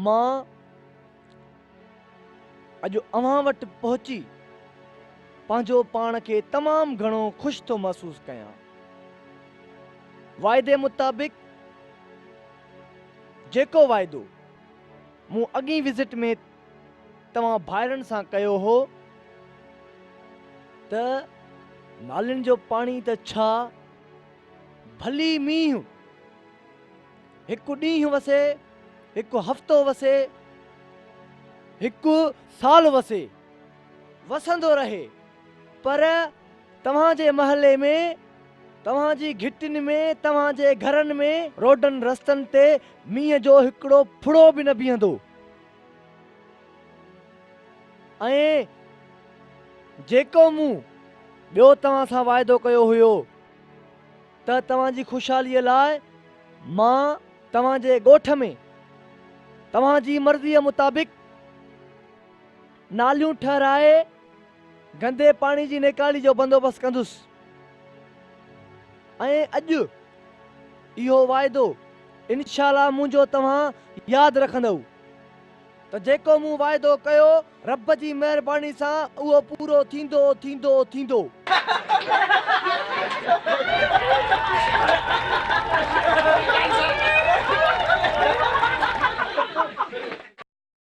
مان اڄ اوهان وٽ پهچي پنهنجو پاڻ کي تمام گهڻو خوش ٿو محسوس ڪيان. واعدي مطابق جيڪو واعدو مون اڳئين وزٽ ۾ توهان ڀائرن سان ڪيو هو ته نالين جو پاڻي ته ڇا ڀلي مينهن هڪ ڏينهن وسي، هڪ هفتو وسي، هڪ سال وسي، وسندو رهي پر توهان جي محلي ۾، توهان جي گهٽين ۾، توهان جي گهرن ۾، روڊن رستن تي مينهن جو هڪڙو ڦڙو به نه بيهندو ۽ جيڪو مون ٻيو توهان سان واعدو ڪيو هيو ته توهان جي خوشحاليء لاء مان توهان جي ڳوٺ ۾ توهان جي مرضيء مطابق ناليون ٺهرائي گندي پاڻي جي نيڪالي جو بندوبست ڪندس ۽ اڄ اهو واعدو انشاء الله منهنجو توهان ياد رکندؤ ته جيڪو مون واعدو ڪيو رب جي مهرباني سان اهو پورو ٿيندو ٿيندو ٿيندو.